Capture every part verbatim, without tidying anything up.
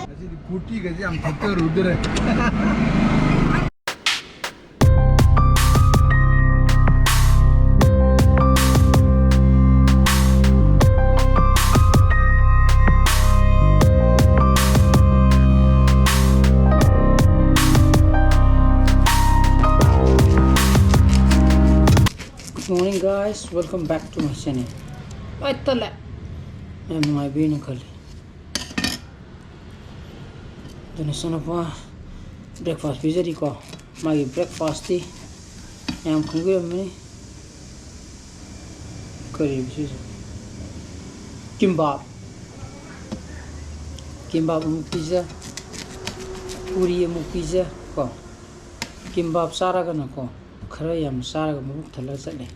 ꯉꯁꯤꯗꯤ ꯐ꯭ꯔꯨꯇꯤꯒꯁꯦ ꯌꯥꯝ ꯊꯛꯇꯔꯨꯗ꯭ꯔꯦ꯫ Good morning, guys, welcome back to my channel. ꯍꯣꯏ, ꯇꯠꯂꯦ꯫ ꯌꯥꯝ ꯅꯨꯡꯉꯥꯏꯕꯤꯅ ꯈꯜꯂꯤ꯫ ꯑꯗꯨꯅ ꯏꯆꯥꯅꯨꯄꯥ breakfast ꯄꯤꯖꯔꯤꯀꯣ꯫ ꯃꯥꯒꯤ breakfastꯇꯤ ꯃꯌꯥꯝ ꯈꯪꯕꯤꯔꯝꯃꯅꯤ꯫ ꯀꯔꯤꯕ ꯁꯤꯁꯦ? ꯀꯤꯝꯕꯥꯞ꯫ ꯀꯤꯝꯕꯥꯞ ꯑꯃꯨꯛ ꯄꯤꯖ, ꯄꯨꯔꯤ ꯑꯃꯨꯛ ꯄꯤꯖ ꯀꯣ꯫ ꯀꯤꯝꯕꯥꯞ ꯆꯥꯔꯒꯅꯀꯣ, ꯈꯔ ꯌꯥꯝ ꯆꯥꯔꯒ ꯃꯕꯨꯛ ꯊꯜꯂꯒ ꯆꯠꯂꯦ꯫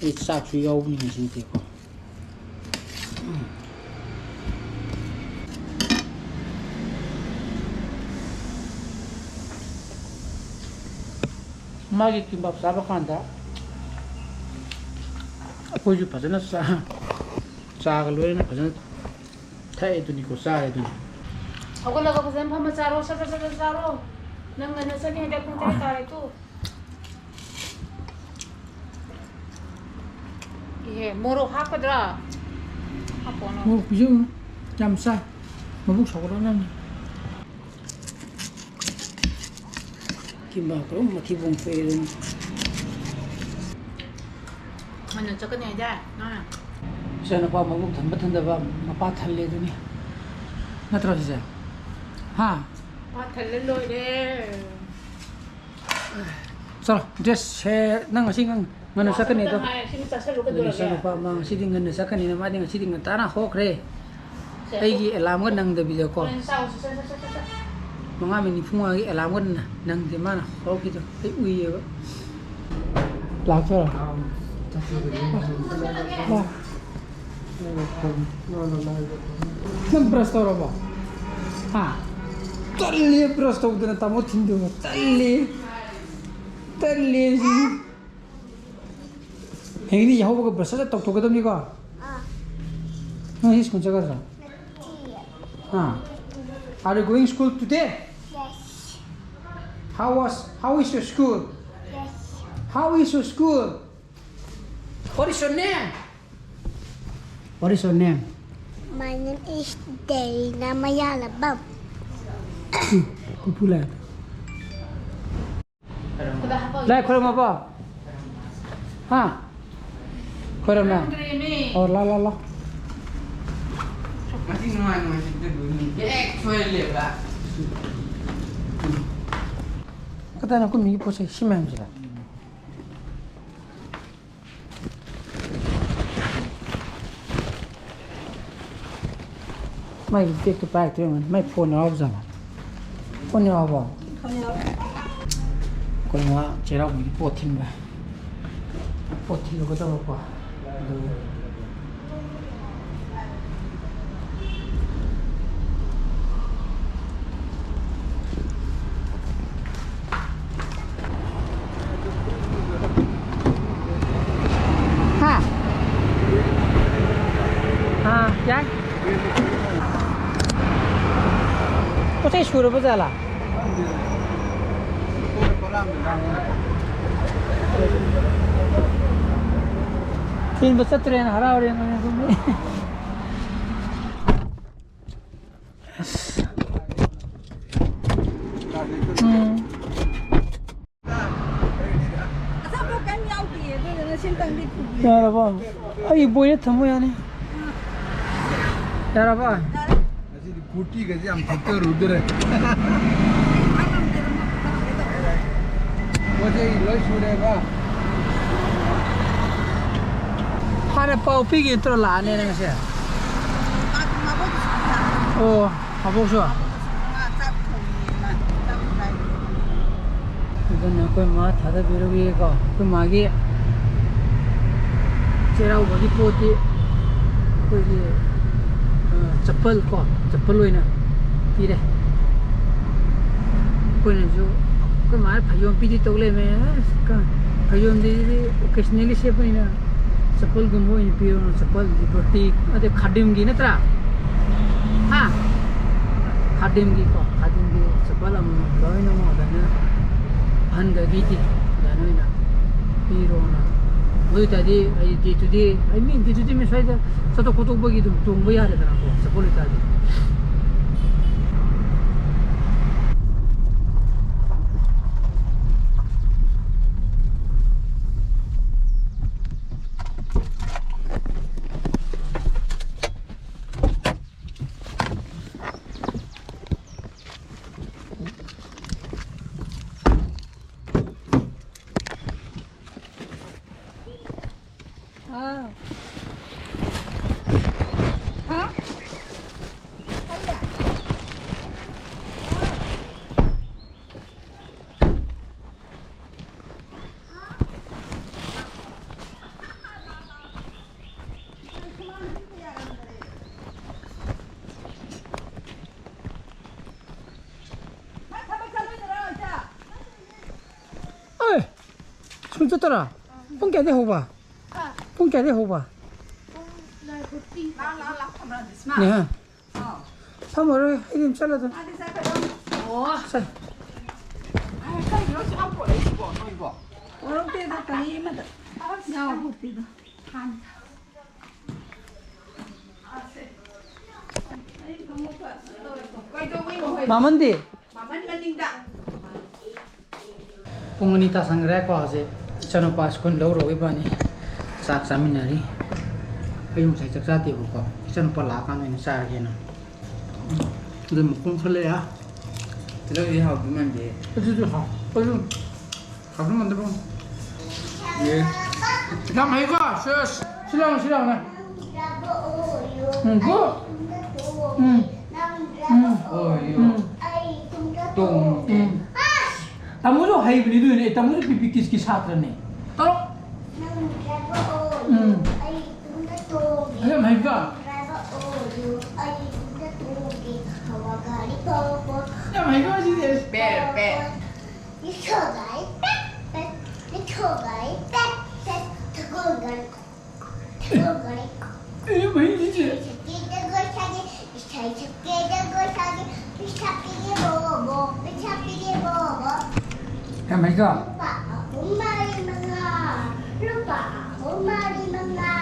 ꯑꯩ ꯆꯥꯛꯁꯨ ꯌꯥꯎꯕꯅꯤ ꯉꯁꯤꯗꯤꯀꯣ꯫ ꯃꯥꯒꯤ ꯀꯤꯝꯕꯥꯞ ꯆꯥꯕ ꯀꯥꯟꯗ ꯑꯩꯈꯣꯏꯁꯨ ꯐꯖꯅ ꯆꯥ-, ꯆꯥꯒ ꯂꯣꯏꯅꯅ ꯐꯖꯅ ꯊꯛꯑꯦ ꯑꯗꯨꯅꯤꯀꯣ, ꯆꯥꯔꯦ ꯑꯗꯨꯅꯤ꯫ ꯍꯧꯒꯠꯂꯒ ꯐꯖꯅ ꯐꯝꯃ ꯆꯥꯔꯣ, ꯁꯠ ꯁꯠ ꯁꯠ ꯁꯠ ꯆꯥꯔꯣ꯫ ꯅꯪ ꯉꯟꯅ ꯆꯠꯅꯤ ꯍꯥꯏꯗꯥꯏ, ꯄꯨꯡ ꯇꯔꯦꯠ ꯇꯥꯔꯦ ꯇꯨ꯫ ꯏꯍꯦ, ꯃꯣꯔꯣꯛ ꯍꯥꯞꯀꯗ꯭ꯔꯥ? ꯍꯥꯞꯄꯣꯅ꯫ ꯃꯣꯔꯣꯛ ꯄꯤꯖꯧꯅꯨ, ꯌꯥꯝ ꯆꯥꯏ, ꯃꯕꯨꯛ ꯁꯥꯎꯒꯠꯂꯛꯅꯕꯅꯤ꯫ ꯀꯤꯝꯕꯥꯞ ꯀꯔꯝ ꯃꯊꯤꯕꯣꯡ ꯊꯣꯛꯑꯦ ꯑꯗꯨꯅꯤ꯫ ꯉꯟꯅ ꯆꯠꯀꯅꯤ ꯍꯥꯏꯗꯥꯏ ꯅꯪꯅ? ꯏꯆꯥꯅꯨꯄꯥ ꯃꯕꯨꯛ ꯊꯟꯕ ꯊꯟꯗꯕ ꯃꯄꯥ ꯊꯜꯂꯦ ꯑꯗꯨꯅꯤ꯫ ꯅꯠꯇ꯭ꯔꯣ ꯁꯤꯁꯦ? ꯍꯥ? ꯃꯄꯥ ꯊꯜꯂꯦ ꯂꯣꯏꯔꯦ꯫ ꯆꯠꯂꯣ, dress ꯁꯦ-, ꯅꯪ ꯉꯁꯤ ꯉꯟ-, ꯉꯟꯅ ꯆꯠꯀꯅꯤꯗꯣ꯫ ꯉꯥꯏ, ꯁꯤꯃ ꯆꯥꯁꯜꯂꯨ ꯑꯗꯨꯅ ꯀꯩꯗꯧꯔꯒꯦ? ꯏꯆꯥꯅꯨꯄꯥ ꯑꯃ ꯉꯁꯤꯗꯤ ꯉꯟꯅ ꯆꯠꯀꯅꯤꯅ ꯃꯥꯗꯤ ꯉꯁꯤꯗꯤ ꯉꯟꯇꯥꯅ ꯍꯧꯈ꯭ꯔꯦ꯫ ꯁꯦ, ꯑꯩꯒꯤ alarmꯒ ꯅꯪꯗꯕꯤꯗꯀꯣ꯫ ꯍꯣꯔꯦꯟ ꯆꯥꯎꯁꯤ, ꯁꯦ, ꯁꯦ, ꯁꯦ, ꯁꯦ, ꯁꯦ꯫ ꯃꯉꯥ ꯃꯤꯅꯤꯠ ꯅꯤꯐꯨ ꯃꯉꯥꯒꯤ alarmꯒ ꯅ-, ꯅꯪꯗꯦ ꯃꯥꯅ ꯍꯧꯔꯛꯈꯤꯗꯣ꯫ ꯑꯩ ꯎꯏꯌꯦꯕ꯫ ꯂꯥꯛꯇꯣꯏꯔꯣ? ꯂꯥꯛ꯫ ꯅꯪ brush ꯇꯧꯔꯕꯣ? ꯍꯥ? ꯇꯜꯂꯤ brush ꯇꯧꯗꯅ ꯇꯥꯃꯣ ꯊꯤꯟꯗꯣꯏꯕ꯫ ꯇꯜꯂꯤ꯫ ꯇꯜꯂꯤ ꯁꯤ꯫ ꯍꯌꯦꯡꯗꯤ ꯌꯥꯍꯧꯕꯒ brush ꯁꯠ ꯁꯠ ꯇꯧꯊꯣꯛꯀꯗꯕꯅꯤꯀꯣ꯫ ꯅꯪ ꯁ꯭ꯀꯨꯜ ꯆꯠꯀꯗ꯭ꯔꯣ? ꯍꯥ? Are you going school today? Yes. How was, how is your school? Yes. How is your school? What is your name? What is your name? My name is Delina Mayalabam. ꯄꯨꯄꯨ ꯂꯥꯛꯑꯦ꯫ ꯂꯥꯏ ꯈꯨꯔꯨꯝꯃꯕꯣ? ꯍꯥ? ꯈꯨꯔꯨꯝꯃꯦ? ꯈꯨꯔꯨꯝꯗ꯭ꯔꯤꯃꯤ꯫ ꯑꯣ, ꯂꯥ, ꯂꯥ, ꯂꯥ꯫ ꯉꯁꯤ ꯅꯨꯡꯉꯥꯏ ꯅꯨꯡꯉꯥꯏ ꯆꯠꯇꯣꯏꯕ ꯃꯤ ꯍꯦꯛ ꯁꯣꯏꯍꯜꯂꯦꯕ꯫ ꯀꯗꯥꯏꯅꯣ ꯑꯩꯈꯣꯏ ꯃꯤꯒꯤ ꯄꯣꯠ ꯆꯩ ꯁꯤ ꯃꯌꯥꯝꯁꯤꯗ? ꯃꯥꯏ ꯕꯦꯛꯇꯨ ꯄꯥꯏꯔꯛꯇ꯭ꯔꯦ ꯑꯣꯏꯔꯝꯒꯅꯤ꯫ ꯃꯥꯏ ꯐꯣꯟ ꯌꯥꯎꯔꯕꯖꯥꯠꯂ? ꯐꯣꯟ ꯌꯥꯎꯔꯕꯣ? ꯐꯣꯟ ꯌꯥꯎꯔꯦ꯫ ꯑꯩꯈꯣꯏ ꯃꯥ ꯆꯩꯔꯥꯎꯕꯒꯤ ꯄꯣꯠ ꯊꯤꯟꯕ꯫ ꯄꯣꯠ ꯊꯤꯜꯂꯨꯒꯗꯕꯀꯣ꯫ ꯑꯗꯨ ꯍꯥ? ꯑꯥ, ꯌꯥꯏ꯫ ꯄꯣꯠ ꯆꯩ ꯁꯨꯔꯕ ꯖꯥꯠꯂꯥ? ꯊꯤꯟꯕ ꯆꯠꯇ꯭ꯔꯦꯅ ꯍꯔꯥꯎꯔꯦ ꯅꯣꯏ ꯑꯗꯨꯝ꯫ ꯑꯁ꯫ ꯎꯝ꯫ ꯑꯆꯥꯄꯣꯠ ꯀꯩꯝ ꯌꯥꯎꯗꯤꯌꯦ, ꯑꯗꯨꯗꯨꯅ ꯁꯤꯝꯇꯪꯗꯤ ꯄꯨꯕꯤꯌꯨ꯫ ꯌꯥꯔꯕꯣ? ꯑꯩ ꯕꯣꯏꯅ ꯊꯝꯃꯨ ꯌꯥꯅꯤ꯫ ꯌꯥꯔꯕꯣ? ꯌꯥꯔꯦ꯫ ꯉꯁꯤꯗꯤ ꯀꯨꯔꯇꯤꯒꯁꯦ ꯌꯥꯝ ꯊꯛꯆꯔꯨꯗ꯭ꯔꯦ꯫ ꯄꯣꯠ ꯆꯩ ꯂꯣꯏ ꯁꯨꯔꯦꯕ꯫ ꯍꯥꯟꯅ ꯄꯥꯎ ꯄꯤꯒꯦ ꯅꯠꯇ꯭ꯔꯣ ꯂꯥꯛꯑꯅꯦꯅ ꯉꯁꯤ? ꯑꯣ, ꯃꯕꯣꯛꯁꯨ? ꯑꯗꯨꯅ ꯑꯩꯈꯣꯏ ꯃꯥ ꯊꯥꯗꯕꯤꯔꯨꯒꯦꯀꯣ, ꯑꯩꯈꯣꯏ ꯃꯥꯒꯤ ꯆꯩꯔꯥꯎꯕꯒꯤ ꯄꯣꯠꯇꯤ ꯑꯩꯈꯣꯏꯒꯤ, ꯑ, ꯆꯄꯜ ꯀꯣ, ꯆꯄꯜ ꯑꯣꯏꯅ ꯄꯤꯔꯦ꯫ ꯑꯩꯈꯣꯏꯅꯁꯨ ꯑꯩꯈꯣꯏ ꯃꯥꯅ ꯐꯩꯖꯣꯝ ꯄꯤꯗꯤ ꯇꯧ ꯂꯩꯔꯝꯃꯦ꯫ ꯑꯁ, ꯀ-, ꯐꯩꯖꯣꯝꯗꯤ occasionally ꯁꯦꯠꯄꯅꯤꯅ ꯆꯄꯜꯒꯨꯝꯕ ꯑꯣꯏꯅ ꯄꯤꯔꯣꯅ, ꯆꯄꯜ ꯂꯤꯕꯔꯇꯤ, ꯑꯗꯩ ꯈꯥꯗꯤꯝꯒꯤ ꯅꯠꯇ꯭ꯔꯥ? ꯍꯥ? ꯈꯥꯗꯤꯝꯒꯤꯀꯣ, ꯈꯥꯗꯤꯝꯒꯤ ꯆꯄꯜ ꯑꯃꯃꯝ ꯂꯣꯏꯅꯃꯛ ꯑꯗꯨꯃꯥꯏꯅ ꯑꯍꯟꯈꯩꯒꯤꯗꯤ ꯑꯗꯨꯃꯥꯏꯅ ꯑꯣꯏꯅ ꯄꯤꯔꯣꯅ꯫ ꯑꯗꯨ ꯑꯣꯏꯇꯥꯔꯗꯤ ꯑꯩ ꯗꯦ ꯇꯨ ꯗꯦ, ꯑꯩ ꯃꯤ ꯗꯦ ꯇꯨ ꯗꯦ ꯃꯤ ꯁ꯭ꯋꯥꯏꯗ ꯆꯠꯊꯣꯛ ꯈꯣꯠꯇꯣꯛꯄꯒꯤ ꯑꯗꯨꯝ ꯇꯣꯡꯕ ꯌꯥꯔꯦꯗꯅꯀꯣ, ꯆꯄꯜ ꯑꯣꯏꯇꯥꯔꯗꯤ꯫ ꯑꯦ, ꯁ꯭ꯀꯨꯜ ꯆꯠꯇꯣꯏꯔꯥ? ꯄꯨꯡ ꯀꯌꯥꯗꯩ ꯍꯧꯕ? ꯄꯨꯡ ꯀꯌꯥꯗꯩ ꯍꯧꯕ? ꯅꯦꯍꯥ, ꯐꯝꯃꯔꯣꯏ, ꯑꯩꯗꯤ ꯑꯗꯨꯝ ꯆꯠꯂꯗꯝ꯫ ꯆꯠ꯫ ꯄꯣꯔꯛꯇꯦꯗ, ꯀꯔꯤ ꯑꯃꯗ ꯌꯥꯎꯕ ꯄꯣꯠꯇꯦꯗ꯫ ꯃꯥꯃꯟꯗꯤ? ꯄꯨꯡ ꯑꯅꯤ ꯇꯥꯁꯟꯈ꯭ꯔꯦꯀꯣ꯫ ꯍꯧꯖꯤꯛ ꯏꯆꯥꯅꯨꯄꯥ ꯁ꯭ꯀꯨꯜ ꯂꯧꯔꯨ, ꯏꯕꯥꯅꯤ ꯆꯥꯛ ꯆꯥꯃꯤꯟꯅꯔꯤ꯫ ꯑꯌꯨꯛ ꯉꯁꯥꯏ ꯆꯥꯛ ꯆꯥꯗꯦꯕꯀꯣ, ꯏꯆꯥꯅꯨꯄꯥ ꯂꯥꯛꯑꯀꯥꯟꯗ ꯑꯣꯏꯅ ꯆꯥꯔꯒꯦꯅ꯫ ꯑꯗꯨ ꯃꯈꯣꯡ ꯊꯣꯛꯂꯛꯑꯦ꯫ ꯇꯤꯜꯍꯧꯗꯤ ꯍꯥꯎꯗꯣꯏ ꯃꯥꯟꯗꯦ꯫ ꯑꯗꯨꯁꯨ ꯍꯥꯎ-, ꯑꯗꯨ ꯍꯥꯎꯗꯣꯏ ꯃꯥꯟꯗꯕ꯫ ꯑꯦ꯫ ꯌꯥꯝ ꯍꯩꯀꯣ, ꯁꯦꯁ꯫ ꯁꯤ ꯂꯥꯎꯅꯦ, ꯁꯤ ꯂꯥꯎꯅꯦ꯫ ꯎꯝ, ꯍꯨ꯫ ꯎꯝ꯫ ꯎꯝ꯫ ꯑꯣꯏꯌꯨ꯫ ꯎꯝ꯫ ꯇꯣꯡ꯫ ꯎꯝ꯫ ꯇꯥꯃꯣꯁꯨ ꯍꯩꯕꯅꯤ, ꯑꯗꯨꯏꯅꯦ꯫ ꯇꯥꯃꯣꯁꯨ ꯄꯤ ꯄꯤ ꯀꯤꯁꯀꯤ ꯁꯥꯇ꯭ꯔꯅꯦ꯫ ꯇꯧꯔꯣ꯫ ꯎꯝ꯫ ꯌꯥꯝ ꯍꯩꯕ꯫ ꯌꯥꯝ ꯍꯩꯕ ꯁꯤꯗꯤ꯫ ꯄꯦ, ꯄꯦ꯫ ꯂꯤꯊꯣꯒꯥꯏ ꯄꯦꯠ ꯄꯦꯠ, ꯂꯤꯊꯣꯒꯥꯏ ꯄꯦꯠ ꯄꯦꯠ, ꯊꯒꯣꯜꯒꯟ ꯑꯦ, ꯃꯍꯤꯁꯤꯗꯤ꯫ ꯏꯁꯩ ꯁꯛꯀꯦ ꯖꯒꯣꯏ ꯁꯥꯒꯦ, ꯏꯁꯩ ꯁꯛꯀꯦ ꯖꯒꯣꯏ ꯁꯥꯒꯦ, ꯄꯩꯁꯥ ꯄꯤꯒꯦ ꯕꯣꯕꯣ, ꯄꯩꯁꯥ ꯄꯤꯒꯦ ꯕꯣꯕꯣ꯫ ꯌꯥꯝ ꯍꯩꯀꯣ? ꯂꯨꯄꯥ ꯑꯍꯨꯝ ꯃꯔꯤ ꯃꯉꯥ, ꯂꯨꯄꯥ ꯑꯍꯨꯝ ꯃꯔꯤ ꯃꯉꯥ꯫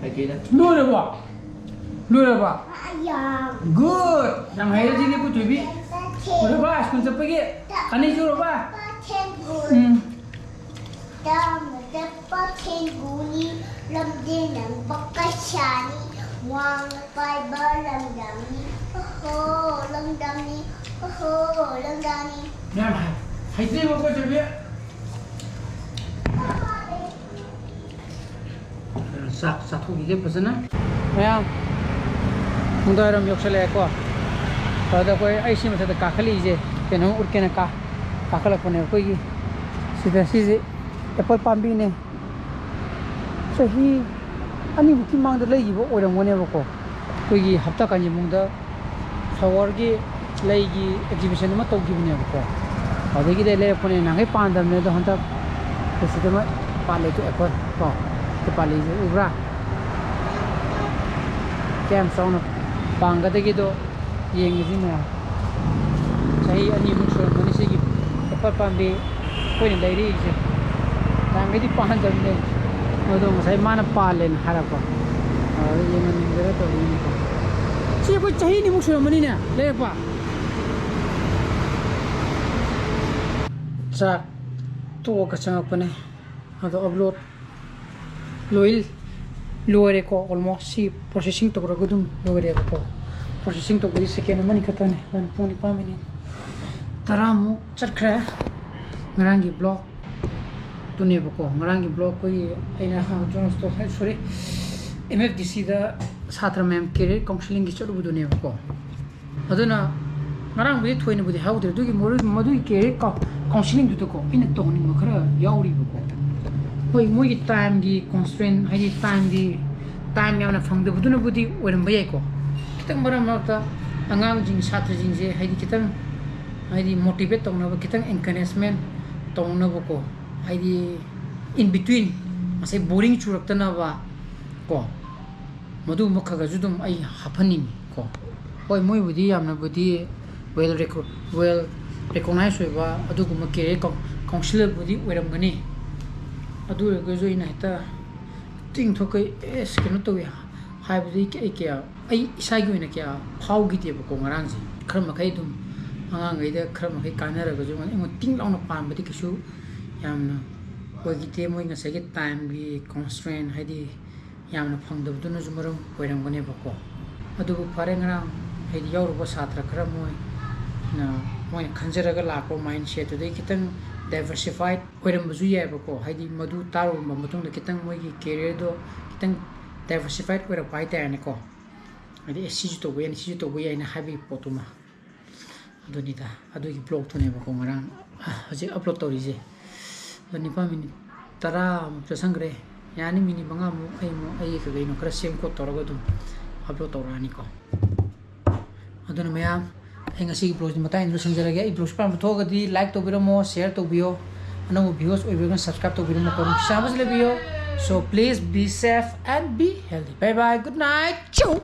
ꯍꯩꯇꯦꯗ꯫ ꯂꯣꯏꯔꯕꯣ? ꯂꯣꯏꯔꯕꯣ? ꯑꯌꯥ꯫ Good꯫ ꯌꯥꯝ ꯍꯩꯔꯦ ꯁꯤꯗꯤ, ꯄꯨꯊꯣꯏꯕꯤ꯫ ꯎꯔꯕ? ꯁ꯭ꯀꯨꯜ ꯆꯠꯄꯒꯤ ꯈꯟꯅꯩꯁꯦ ꯎꯔꯕ? ꯎꯝ꯫ ꯇꯝꯕꯗ ꯄꯥꯊꯦꯡꯒꯨꯅꯤ, ꯂꯝꯖꯦꯟ ꯅꯪꯕ ꯀꯩꯁꯥꯅꯤ, ꯋꯥꯡꯅ ꯄꯥꯏꯕ ꯂꯝꯗꯝꯅꯤ, ꯑꯍꯣ, ꯂꯝꯗꯝꯅꯤ, ꯑꯍꯣ, ꯂꯝꯗꯝꯅꯤ꯫ ꯌꯥꯝ ꯍꯩ-, ꯍꯩꯇꯦꯕ ꯑꯩꯈꯣꯏ ꯊꯣꯏꯕꯤ꯫ ꯆꯥꯛ ꯆꯥꯊꯣꯛꯈꯤꯒꯦ ꯐꯖꯅ꯫ ꯃꯌꯥꯝ, ꯅꯨꯡꯗꯥꯡꯋꯥꯏꯔꯝ ꯌꯧꯁꯜꯂꯛꯑꯦꯀꯣ꯫ ꯑꯗ ꯑꯩꯈꯣꯏ, ꯑꯩ ꯁꯤ ꯃꯊꯛꯇ ꯀꯥꯈꯠꯂꯛꯏꯁꯦ ꯀꯩꯅꯣꯝ ꯎꯠꯀꯦꯅ ꯀꯥ-, ꯀꯥꯈꯠꯂꯛꯄꯅꯦ꯫ ꯑꯩꯈꯣꯏꯒꯤ ꯁꯤꯗ, ꯁꯤꯁꯦ ꯑꯦꯄꯜ ꯄꯥꯝꯕꯤꯅꯦ꯫ ꯆꯍꯤ ꯑꯅꯤꯃꯨꯛꯀꯤ ꯃꯃꯥꯡꯗ ꯂꯩꯈꯤꯕ ꯑꯣꯏꯔꯝꯒꯅꯦꯕꯀꯣ꯫ ꯑꯩꯈꯣꯏꯒꯤ ꯍꯞꯇꯥ ꯀꯥꯟꯖꯤꯕꯨꯡꯗ flowerꯒꯤ, ꯂꯩꯒꯤ exhibition ꯑꯃ ꯇꯧꯈꯤꯕꯅꯦꯕꯀꯣ꯫ ꯑꯗꯨꯗꯒꯤꯗꯤ ꯂꯩꯔꯛꯄꯅꯦ꯫ ꯅꯍꯥꯟꯈꯩ ꯄꯥꯟꯗꯕꯅꯦ, ꯑꯗꯣ ꯍꯟꯗꯛ ꯑꯩꯈꯣꯏ ꯁꯤꯗ ꯑꯃ ꯄꯥꯜꯂꯦ, ꯑꯦꯄꯜ ꯀꯣ꯫ ꯁꯤ ꯄꯥꯜꯂꯤꯁꯦ ꯎꯕ꯭ꯔꯥ? ꯀꯌꯥꯝ ꯆꯥꯎꯅ ꯄꯥꯟꯒꯗꯒꯦꯗꯣ ꯌꯦꯡꯉꯤꯁꯤ ꯃꯌꯥꯝ꯫ ꯆꯍꯤ ꯑꯅꯤꯃꯨꯛ ꯁꯨꯔꯝꯃꯅꯤ ꯁꯤꯒꯤ ꯑꯦꯄꯜ ꯄꯥꯝꯕꯤ ꯑꯩꯈꯣꯏꯅ ꯂꯩꯔꯛꯏꯁꯦ꯫ ꯅꯍꯥꯟꯈꯩꯗꯤ ꯄꯥꯟꯗꯕꯅꯦ, ꯑꯗꯣ ꯉꯁꯥꯏ ꯃꯥꯅ ꯄꯥꯜꯂꯦꯅ ꯍꯥꯏꯔꯛꯄ꯫ ꯑꯗꯨꯗ ꯌꯦꯡꯍꯟꯅꯤꯡꯗꯅ ꯇꯧꯔꯤꯅꯤꯀꯣ꯫ ꯁꯤ ꯑꯩꯈꯣꯏ ꯆꯍꯤ ꯑꯅꯤꯃꯨꯛ ꯁꯨꯔꯝꯃꯅꯤꯅꯦ ꯂꯩꯔꯛꯄ꯫ ꯆꯥꯛ ꯇꯣꯛꯑꯒ ꯆꯪꯉꯛꯄꯅꯦ꯫ ꯑꯗꯣ upload ꯂꯣꯏ ꯂꯣꯏꯔꯦꯀꯣ, almost꯫ ꯁꯤ processing ꯇꯧꯔꯒ ꯑꯗꯨꯝ ꯂꯣꯏꯔꯦꯕꯀꯣ꯫ Processing ꯇꯧꯕꯗꯤ second ꯑꯃꯅꯤ ꯈꯛꯇꯅꯦ, ꯑꯗꯨꯅ ꯄꯨꯡ ꯅꯤꯄꯥꯟ minute ꯇꯔꯥꯃꯨꯛ ꯆꯠꯈ꯭ꯔꯦ꯫ ꯉꯔꯥꯡꯒꯤ vlog ꯇꯨꯅꯦꯕꯀꯣ, ꯉꯔꯥꯡꯒꯤ vlog ꯑꯩꯈꯣꯏꯒꯤ ꯑꯩꯅ, ꯍꯥ, John Stock, sorry, M F D Cꯗ ꯁꯥꯇ꯭ꯔ ꯃꯌꯥꯝ career counselingꯒꯤ ꯆꯠꯂꯨꯕꯗꯨꯅꯦꯕꯀꯣ꯫ ꯑꯗꯨꯅ ꯉꯔꯥꯡꯕꯨꯗꯤ ꯊꯣꯏꯅꯕꯨꯗꯤ ꯍꯥꯏꯍꯧꯗ꯭ꯔꯦ, ꯑꯗꯨꯒꯤ ꯃꯔꯨ-, ꯃꯗꯨꯒꯤ career cou-, counselingꯗꯨꯗꯀꯣ ꯑꯩꯅ ꯇꯧꯍꯟꯅꯤꯡꯕ ꯈꯔ ꯌꯥꯎꯔꯤꯕꯀꯣ꯫ ꯍꯣꯏ, ꯃꯣꯏꯒꯤ timeꯒꯤ constraint, ꯍꯥꯏꯗꯤ timeꯒꯤ, time ꯌꯥꯝꯅ ꯐꯪꯗꯕꯗꯨꯅꯕꯨꯗꯤ ꯑꯣꯏꯔꯝꯕ ꯌꯥꯏꯀꯣ꯫ ꯈꯤꯇꯪ ꯃꯔꯛ ꯃꯔꯛꯇ ꯑꯉꯥꯡꯁꯤꯡ, ꯁꯥꯇ꯭ꯔꯁꯤꯡꯁꯦ ꯍꯥꯏꯗꯤ ꯈꯤꯇꯪ, ꯍꯥꯏꯗꯤ motivate ꯇꯧꯅꯕ, ꯈꯤꯇꯪ encouragement ꯇꯧꯅꯕꯀꯣ, ꯍꯥꯏꯗꯤ in between ꯉꯁꯥꯏ boring ꯆꯨꯔꯛꯇꯅꯕ, ꯀꯣ, ꯃꯗꯨꯒꯨꯝꯕ ꯈꯔ ꯈꯔꯁꯨ ꯑꯗꯨꯝ ꯑꯩ ꯍꯥꯞꯍꯟꯅꯤꯡꯉꯤ ꯀꯣ꯫ ꯍꯣꯏ, ꯃꯣꯏꯕꯨꯗꯤ ꯌꯥꯝꯅꯕꯨꯗꯤ well reco-, well recognize ꯑꯣꯏꯕ ꯑꯗꯨꯒꯨꯝꯕ career counsellorꯕꯨꯗꯤ ꯑꯣꯏꯔꯝꯒꯅꯤ꯫ ꯑꯗꯨ ꯑꯣꯏꯔꯒꯁꯨ ꯑꯩꯅ ꯍꯦꯛꯇ ꯇꯤꯡꯊꯣꯛꯀꯩ ꯑꯦꯁ ꯀꯩꯅꯣ ꯇꯧꯋꯤ ꯍꯥꯏꯕꯗꯤ ꯑꯩ ꯀꯌꯥ, ꯑꯩ ꯏꯁꯥꯒꯤ ꯑꯣꯏꯅ ꯀꯌꯥ ꯐꯥꯎꯈꯤꯗꯦꯕꯀꯣ꯫ ꯉꯔꯥꯡꯁꯦ ꯈꯔ ꯃꯈꯩ ꯑꯗꯨꯝ ꯑꯉꯥꯡꯈꯩꯗ ꯈꯔ ꯃꯈꯩ ꯀꯥꯟꯅꯔꯒꯁꯨ ꯑꯩꯉꯣꯟꯗ ꯇꯤꯡ ꯂꯥꯎꯅ ꯄꯥꯟꯕꯗꯤ ꯀꯩꯁꯨ ꯌꯥꯝꯅ ꯑꯣꯏꯈꯤꯗꯦ꯫ ꯃꯣꯏ ꯉꯁꯥꯏꯒꯤ timeꯒꯤ constraint ꯍꯥꯏꯗꯤ ꯌꯥꯝꯅ ꯐꯪꯗꯕꯗꯨꯅꯁꯨ ꯃꯔꯝ ꯑꯣꯏꯔꯝꯒꯅꯦꯕꯀꯣ꯫ ꯑꯗꯨꯕꯨ ꯐꯔꯦ, ꯉꯔꯥꯡ ꯍꯥꯏꯗꯤ ꯌꯥꯎꯔꯨꯕ ꯁꯥꯇ꯭ꯔ ꯈꯔ ꯃꯣꯏꯅ, ꯃꯣꯏꯅ ꯈꯟꯖꯔꯒ ꯂꯥꯛꯄ mindsetꯇꯨꯗꯒꯤ ꯈꯤꯇꯪ diversified ꯑꯣꯏꯔꯝꯕꯁꯨ ꯌꯥꯏꯕꯀꯣ꯫ ꯍꯥꯏꯗꯤ ꯃꯗꯨ ꯇꯥꯔꯨꯔꯕ ꯃꯇꯨꯡꯗ ꯈꯤꯇꯪ ꯃꯣꯏꯒꯤ careerꯗꯣ ꯈꯤꯇꯪ diversified ꯑꯣꯏꯔꯛꯄ ꯍꯥꯏꯇꯥꯔꯦꯅꯦꯀꯣ꯫ ꯍꯥꯏꯗꯤ ꯑꯦ, ꯁꯤꯁꯨ ꯇꯧꯕ ꯌꯥꯏꯅꯤ, ꯁꯤꯁꯨ ꯇꯧꯕ ꯌꯥꯏꯅ ꯍꯥꯏꯕꯒꯤ ꯄꯣꯠꯇꯨꯃ꯫ ꯑꯗꯨꯅꯤꯗ, ꯑꯗꯨꯒꯤ vlogꯇꯨꯅꯦꯕꯀꯣ ꯉꯔꯥꯡ ꯍꯧꯖꯤꯛ upload ꯇꯧꯔꯤꯁꯦ꯫ ꯑꯗꯣ ꯅꯤꯄꯥ minute ꯇꯔꯥꯃꯨꯛ ꯆꯠꯁꯟꯈ꯭ꯔꯦ꯫ ꯌꯥꯅꯤ, minute ꯃꯉꯥꯃꯨꯛ ꯑꯩ ꯑꯃꯨꯛ ꯑꯩꯒꯤ ꯀꯩ ꯀꯩꯅꯣ ꯈꯔ ꯁꯦꯝ ꯈꯣꯠ ꯇꯧꯔꯒ ꯑꯗꯨꯝ upload ꯇꯧꯔꯛꯑꯅꯤꯀꯣ꯫ ꯑꯗꯨꯅ ꯃꯌꯥꯝ, ꯑꯩ ꯉꯁꯤꯒꯤ vlogꯁꯤ ꯃꯇꯥꯡ ꯑꯁꯤꯗ ꯂꯣꯏꯁꯤꯟꯖꯔꯒꯦ꯫ ꯑꯩ vlogꯁꯤ ꯄꯥꯝꯕ ꯊꯣꯛꯑꯒꯗꯤ like ꯇꯧꯕꯤꯔꯝꯃꯣ, share ꯇꯧꯕꯤꯌꯣ꯫ ꯑꯅꯧꯕ viewers ꯑꯣꯏꯕꯤꯔꯒꯅ subscribe ꯇꯧꯕꯤꯔꯝꯃꯣ, ꯀꯣ ꯅꯨꯡꯁꯤꯆꯥꯟꯕꯁꯨ ꯂꯩꯕꯤꯌꯣ꯫ So please be safe and be healthy. Bye bye, good night. ꯆꯨ꯫